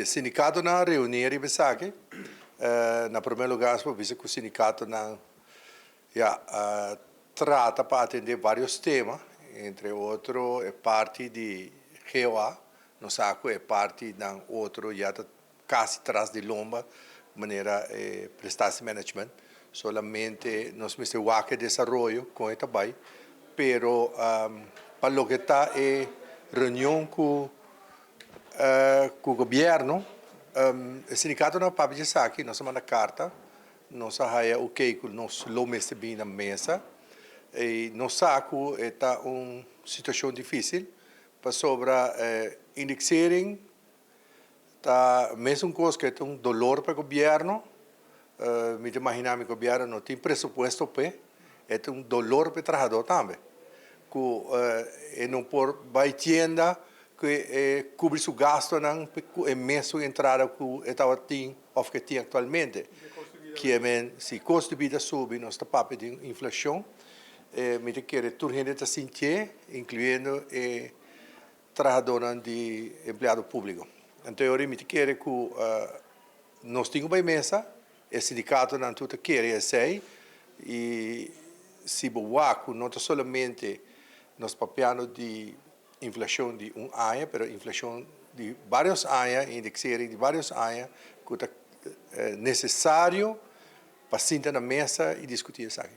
E sindikatonan a reuní riba esaki. Na promé lugá nos por bisa ku sindikatonan ya a trata pa atendé vários tema, entre otro e parti di GOA. Nos sa ku e partinan otro ya ta kasi tras di lomba manera e prestatiemanagement. Solamente nos mester wak e desaroyo kon e ta bai, pero pa loke ta e reunion ku Ku gobierno, e sindikatonan a papia di esaki, nos a manda karta, nos a haya oké ku nos lo mester bini na mesa i nos sa ku e ta un situashon difisil pasobra indexering ta mesun kos ku e ta un dolor pa e gobierno, mi ta imagina mi gobierno no tin presupuesto p'e, e ta un dolor pa e trahadó tambe ku e no por bai tienda ku e kubri su gastonan ku e mesun entrada ku e tabatin òf ku e tin aktualmente. Kiemen si kosto di bida subi nos ta papia di un inflashon. Mi ta kere tur hende ta sintié, inkluyendo e trahadónan di empleado públiko. Anto e ora mi ta kere ku nos tin ku bai mesa, e sindikatonan tur ta kere esei i si bo wak ku no ta solamente nos papiando di inflacion di un aña, pero inflacion di varios aña, indexering di varios aña cu ta necesario pa sinta na mesa y discuti esaki.